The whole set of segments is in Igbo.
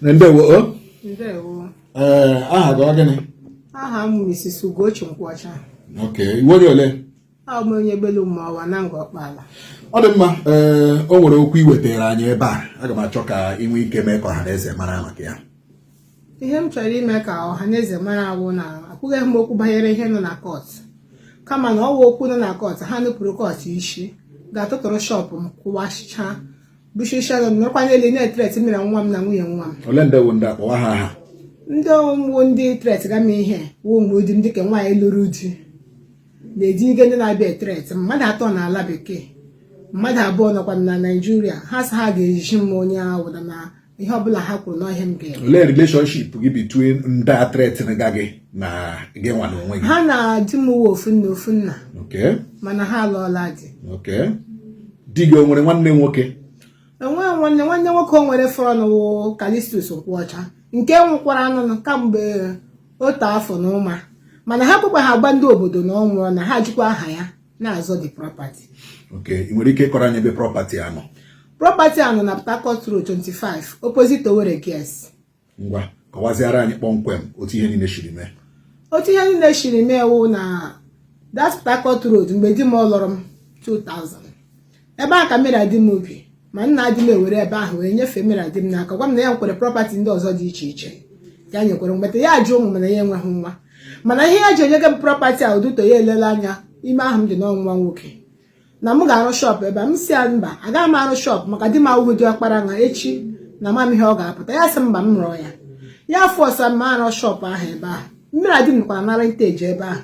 Ndewo o. Ndewo. Ee, aha gị ọ gịnị? Aha m Mrs. Ugochi Nkwọcha. Okay, ị wụ onye ole? Abụ m onye Egbelu Ụmụọwa na Ngor Ọkpala. Ọ dị mma. Ee, o nwere okwu i wetara anyị ebe a. Aga m achọ ka ị nwee ike mee ka ọha na eze mara maka ya. Ihe m chọrọ ime ka ọha na eze mara awụ na akwụghị m okwu banyere ihe nọ na court, kama na ọwụ okwu nọ na court ha nupụrụ court isi ga-atụtụrụ shop m, kụwasịcha, bushisha, nọrọkwa n'elu na-ethreat mmiri nwa m na nwunye nwa m. Ole ndị wụ ndị a? Kpọwa ha aha. Ndị wụ ndị threat ga m ihe wụ mgbe di m, dịka nwaanyị lụrụ di na-edi ige, ndị na-abịa ethreat mmadụ atọ n'ala bekee, mmadụ abụọ nọkwa na Naijiria. Ha sị ha ga-eji m onye ahụ na ihe ọbụla ha kwuru n'ọhịa m ga-eme. Olee relationship gị between ndị a threaten ga gị na gị nwa na onwe gị? Ha na di m wụ ofu nna, ofu nna. Mana ha alụọla di. Okay, di gị o nwere nwanne nwoke? Enweghị nwanne. Nwanne nwoke o nwere fọrọ wụ Kalistus Nkwọcha, nke nwụkwara anụnụ kamgbe otu afọ na ụma, mana ha kwekwa ha agba ndị obodo na ọ nwụrụ, na ha jikwa aha ya na-azọ the property. Okay, ị nwere ike ịkọrọ anyị ebe property a nọ? Property a nọ na Port Harcourt Road 25, opposite Owerri Girls. Ngwa, kọwaziara anyị kpọmkwem otu ihe niile shiri mee. Otu ihe niile shiri mee wụ na that Port Harcourt Road, mgbe di m lụrụ m 2000, ebe a ka mmiri di m bi, ma nna di m ewere ebe ahụ wee nyefee mmiri di m n'aka, gwa m na ya nkwere property ndị ọzọ dị iche iche ya nyekwere mgbeta ya ajụ ụmụ, mana ya enweghị nwa. Mana ihe ya ji enyege m property a, ụdụto ya elele anya ime ahụ m dị n'ọnwa nwoke na m ga-arụ shop ebe a. M si ya mba, agaghị m arụ shop maka di m awụghị dị ọkpara nha echi na ama m ihe ọ ga-apụta. Ya sị mba, m rụọ ya. Ya force m arụ shop ahụ ebe ahụ. Mmiri adị m nọkwara nara nteji ebe ahụ,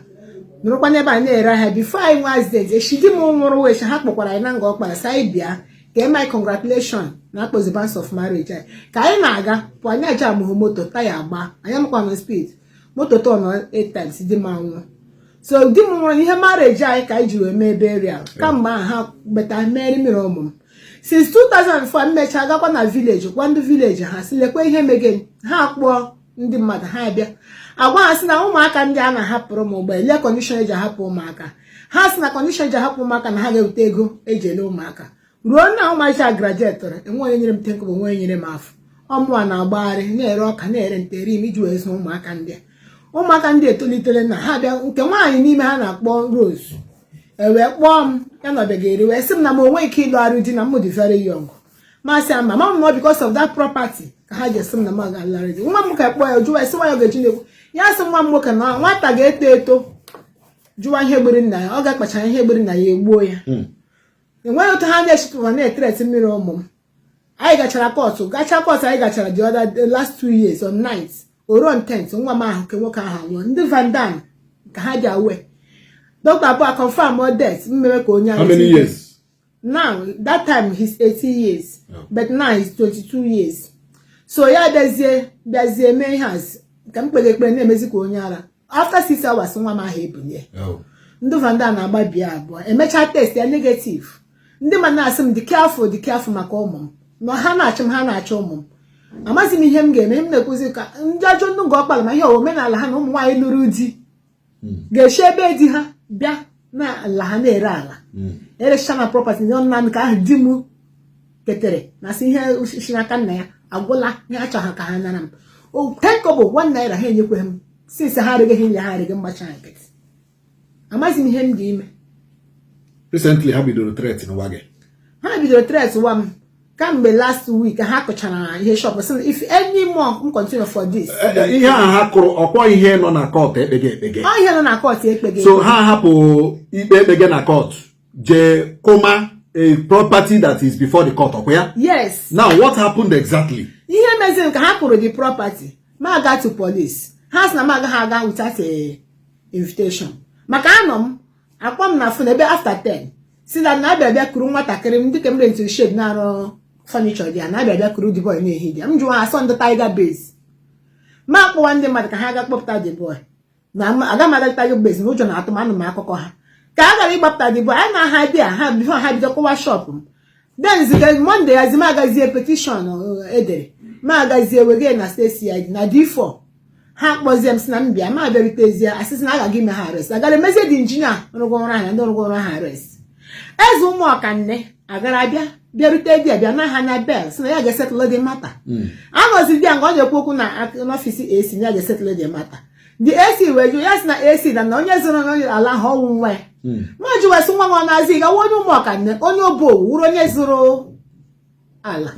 nọrọkwa n'ebe a na-ere ahịa before anyị nwee accident. Echi di m nwụrụ wee ha kpọkwara anyị na Ngor Ọkpara, sị anyị bịa ka eme anyị congratulation na akpọzi bands of marriage anyị. Ka anyị na-aga pụ, anyị aja amụhụ moto, taya agba anyị, amakwa na speed moto turn 8 times, di m anwụ. So di m nwụrụ, ihe marriage anyị ka anyị ji wee mee burial. Kamgbe ahụ ha beta mmeri mmiri ụmụ m since 2004. M mechaa gakwa na village, gwa ndị village ha si lekwa ihe mege. Ha kpọọ ndị mmadụ, ha bịa agwa ha sị na ụmụaka ndị a na-ahapụrụ m ụgbọ ele, condition eji ahapụ ụmụaka. Ha sị na condition eji ahapụ ụmụaka na ha ga-eweta ego eji ele ụmụaka ruo na ụmụaka graduatịrị. Enwe onye nyere m 10 kobo, onwe onye nyere m afọ ọmụa na-agbagharị na-ere ọka, na-ere ntere ime iji wee zụ ụmụaka ndị a. Ụmụaka ndị etolitere na ha bịa, nke nwaanyị n'ime ha na-akpọ Rose ewee kpọọ m, ya nọbeghị eri, wee sị m na m onwe ike ịlụgharị di, na m dị very young. Masị ya mama m nọ because of that property ka ha ji esi m na m ga-alụgharị di. Nwa m ka kpọọ ya, jụwa, esi nwa ya ga-eji na-ekwu ya, sị nwa m nwoke na nwata ga-eto eto jụwa ihe gburu nna ya, ọ ga-akpachara ihe gburu nna ya egbuo ya. Enweghị otu ha na-echitụwa na-ethreat mmiri ụmụ m. Anyị gachara court, gachaa court, anyị gachara the other, the last 2 years on 9th oruo on 10th, nwa m ahụ nke nwoke ahụ anwụọ. Ndị Vandan ka ha ji awe dọkịta abụọ confirm death mmewe ka onye How many years? Now, that time he's 18 years. Oh. But now he's 22 years. So ya bịazie mee ihe a ka m kpere ekpere na-emezi ka onye ara. After 6 hours, nwa m ahụ ebulie. Oh. Ndị Vandan na-agba bịa abụọ, emechaa test ya negative. Ndị ma na-asị m dị careful, dị careful maka ụmụ m na ha na-achụ m, ha na-achọ ụmụ m. Amaghị m ihe m ga-eme. M na-ekwuzi ka ndị ajọ ndị Ngor Ọkpala ma ihe omenala ha na ụmụ nwaanyị lụrụ di ga-esi ebe di ha bịa na ala ha na-ere ala, erecha na property ndị nna ka ahụ di m ketere na sị ihe si n'aka nna ya agwụla. Ihe a chọrọ ka ha nara m 10 kobo, ₦1 ha enyekweghị m since ha arịghị ile, ha arịghị mgbacha nkịtị. Amaghịzi m ihe m ga-ime. Recently ha bidoro threat n'ụwa gị? Ha bidoro threat wa m kamgbe last week ha kụchara ihe shop, sị if any more m continue for this. Ihe a ha kụrụ, ọkwọ ihe nọ na court ekpege ekpege? Ọ ihe nọ na court ekpege. So ha hapụ ikpe ekpege na court, jee kụma a property that is before the court, ọkwa ya? Yes. Now, what happened exactly? Ihe meziri ka ha kụrụ the property, ma aga to police, ha sị na m agaghị aga without a invitation, maka anọ m akpọ m na phone ebe after 10, si na na-abịa bịa kuru nwatakịrị m dịka m rentịrị shed na-arụ furniture dị ya, na-abịa bịa kuru the boy na-ehi dị ya. M jụwa ha sọ ndị Tiger Base, ma akpọwa ndị mmadụ ka ha ga kpọpụta the boy, na aga m aga Tiger Base na ụjọ na-atụ m. Anụ m akụkọ ha ka a gara ịgbapụta the boy a na ha dị a ha before ha bido kụwa shop m. Then ziga Monday ya zi m agazie petition edere ma agazie wege na state CID na D4. Ha kpọzie m, sị na m bịa, ma bịarutezie, asịsị na agaghị ime ha arrest, agara emezie dị engineer rụgo ọrụ ahụ na ndị rụgo ọrụ ha arrest. Eze ụmụ ọkanne Agara abịa, bịarute di bịa na ha na bail, si na ya ga-esettle the matter. Anọzi di ya nga ọ na-ekwu okwu na n'office AC na ya ga-esettle the matter. The AC wee jụ ya, si na AC na onye zụrụ onye ala ahụ ọnwụ nwa ya. Ma jụ wee sị, nwa m ọ na-azị gawa onye ụmụọkanne, onye obowu wuru onye zụrụ ala?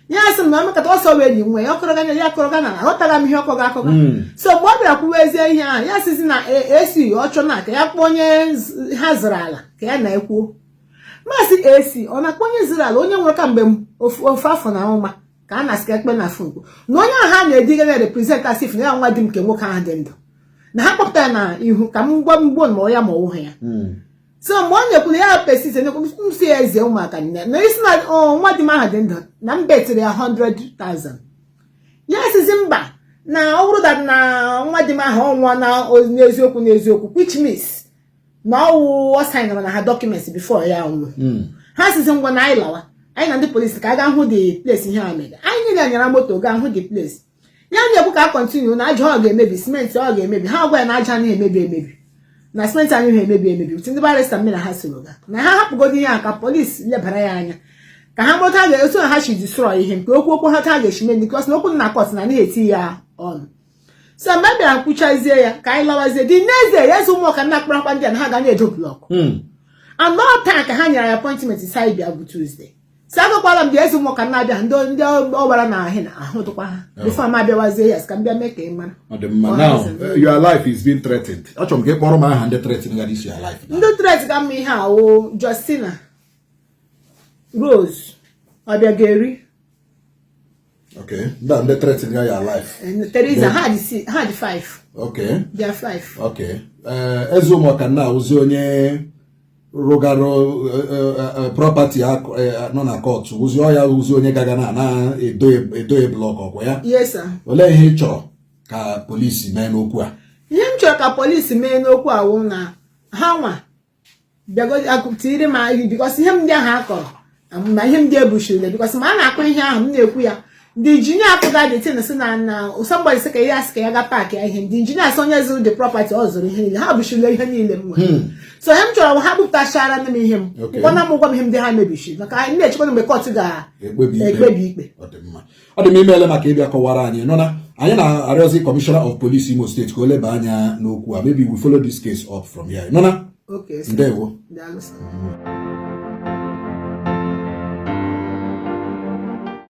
Ya sị m na omekata ọsọ wee yi nwa ya ọkọrọga ya akọrọga na aghọtaghị m ihe ọkọga akọga. So mgbe ọ bịara kwuwezie ihe ahụ, ya sịzi na AC ọ chọọ na ka ya kpọọ onye ha zụrụ ala ka ya na-ekwuo. Maazị AC ọ na-akpọ onye zụrụ ala, onye nwere kamgbe ofu afọ na ụma ka a na-asị ka ekpe na phone, na onye ahụ ha na-ediga na represent as if na ya nwa di m nke nwoke ahụ dị ndụ, na ha kpọpụta ya na ihu ka m gwa mgbo ma ọ ya ma ọ wụghị ya. So mgbe ọ na-ekwu na ya persist, na-ekwu, m si ya eze ụmụaka nne na isi na nwa di m ahụ dị ndụ, na m betịrị ya 100,000. Ya sizi mba, na ọ bụrụ that na nwa di m ahụ ọ nwụọ na n'eziokwu n'eziokwu, which means na ọwụ ọ signara na ha documents before ya nwụ. Ha sizi ngwa, na anyị lawa, anyị na ndị polisi ka a gaa hụ the place ihe a mere. Anyị niile nyara moto gaa hụ the place. Ya na-ekwu ka a continue na aja ọ ga-emebi, simenti ọ ga-emebi. Ha gwa ya na aja anaghị emebi emebi, na simenti anaghị emebi emebi. Otu ndị barrister mmiri ha soro ga na ha hapụgodo ihe a ka polisi lebara ya anya, ka ha mụta ha ga-etu ha si destroy ihe nke okwu ha ka ga-esi mee, because na okwu na court na anaghị eti ya ọnụ. So mgbe a bịara kwuchazie ya ka anyị lawazie, dị n'ezie ya eze ụmụọka ndị akpara akpa ndị a na ha ga na-edo block. And all taa ka ha nyere ya appointment si anyị bịa bụ Tuesday. Si agakwala m dị eze ụmụọka na-abịa, ndị ọ gbara na ahụ na ahụ dịkwa ha before m abịawazie ya, sị ka m bịa mee ka ị mara. Ọ dị mma. Now, your life is being threatened. Achọrọ m ka ị kpọrọ m aha ndị threatening ga this your life now. Ndị threat ka mma ihe a wụ Justina Rose Ọbịageri. Okay, ndị a ndị threatening ga your life. Teresa. Ha dị ha dị five. They are five. Okay. Eze ụmụaka na awụzi onye rụgaro property nọ na court, wụzi ọ ya wụzi onye gaga na edoye block ọkwa ya? Yes, sir. Olee ihe ị chọrọ ka polisi mee n'okwu a? Ihe m chọrọ ka polisi mee n'okwu awụ na ha nwa bịago tiri m ahụ, because ihe m ndị ahụ akọrọ ma ihe m ndị ebuchirila, because ma a na-akụ ihe ahụ m na-ekwu ya, ndị injinia akụga the thing, si na somebody sị ka ya sị ka ya ga pack ya ihe. Ndị injinia sị onye zụrụ the property ọ zụrụ ihe niile, ha buchirila ihe niile m nwere. So ihe m chọrọ bụ ha bupụtachara m ihe m. Ngwana m gwa m ihe ndị ha mebishiri, maka anyị na-echekwa mgbe court ga-ekpebi ikpe. Ga-ekpebi ikpe. Ọ dị mma, ọ dị mma. Imeele maka ịbịa kọwara anyị nọ na anyị na-arịọzi Commissioner of Police Imo State ka o leba anya n'okwu a. Maybe we follow this case up from here, nọ na. Okay, sir. Ndewo. Daalụ, sir.